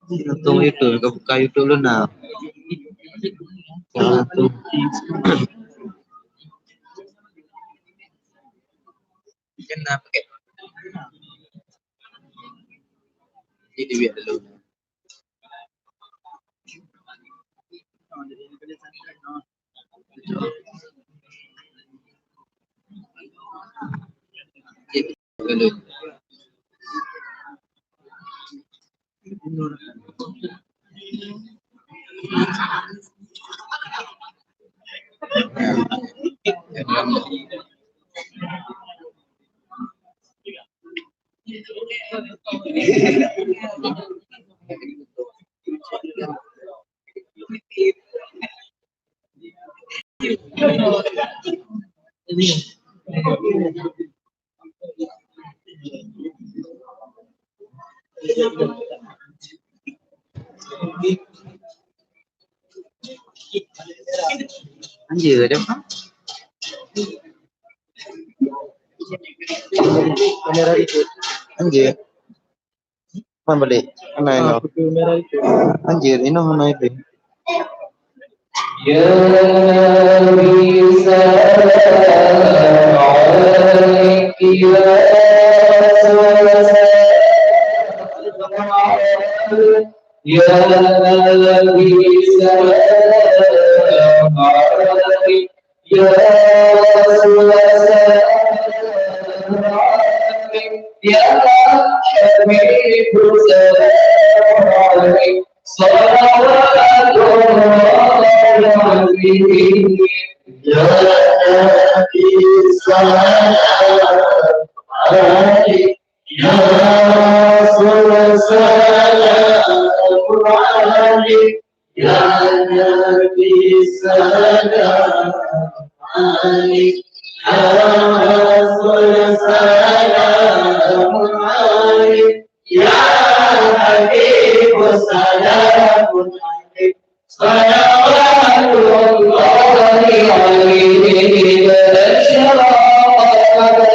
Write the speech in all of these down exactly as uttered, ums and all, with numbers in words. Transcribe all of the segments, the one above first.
Langsung YouTube, ka buka YouTube lôn na. Langsung. Kena pakai. Jadi, biar dulu. Anjir, ada apa? Anjir. Mana balik? Mana inoe? Anjir, inoe mana itu? Ya Nabi, salam alaik, ya Rasul, salam alaik, ya Nabi, salam alaik. Ya Rasulullah, salam alaik. Ya Habib, salam alaik. Salawatullah alaik. Ya Nabi, salam alaik. Ya Rasulullah, salam alaik. Ya Nabi, salam alaik. Ya Rasul, salam alaik. Ya Habib, salam alaik. Salawatullahi alaik. Asyraqat syamsu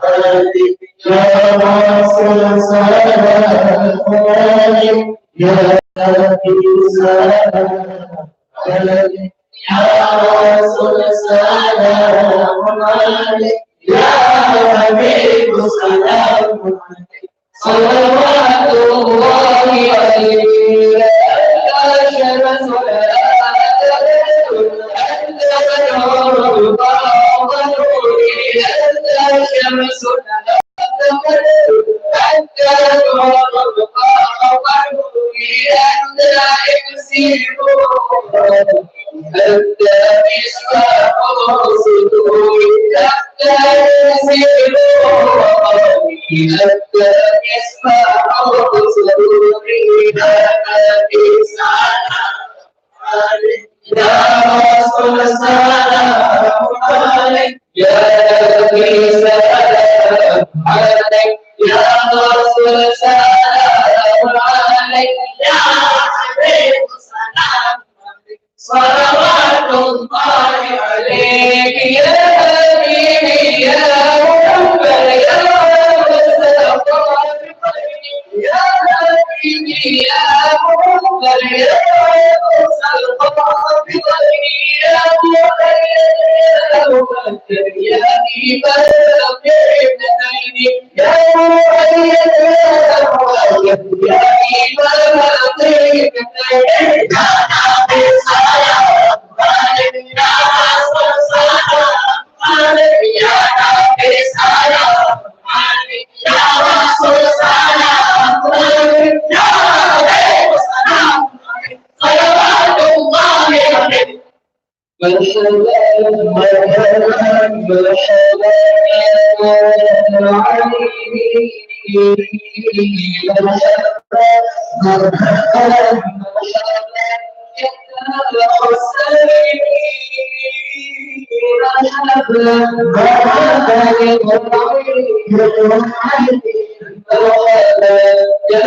alaik. Ya Rasul, salam alaik. Ya Nabi, salam alaik. Ya Rasul, salam alaik. Ya Habib, salam alaik. Salawatullah أنت مصباح الصدور، أنت نور الصدور، أنت مصباح الصدور، يا نبي سلام عليك، يا رسول سلام عليك، يا نبي سلام عليك، يا رسول سلام عليك، يا حبيب سلام عليك. صلوات الله عليك يا حبيبي يا محمد يا مصطفى، يا حبيبي يا محمد يا مصطفى، يا بني يا محمد يا إمام الجنتين. يا محمد يا محمد يا إمام الطيبتين، يا نبي سلام عليك، يا رسول سلام عليك، يا نبي سلام عليك، يا رسول سلام عليك، يا حبيب سلام عليك، صلوات الله عليك. مرحبا، مرحبا، مرحبا يا عيني. مرحبا، مرحبا، مرحبا يا حسين. مرحبا، مرحبا يا عيني. مرحبا يا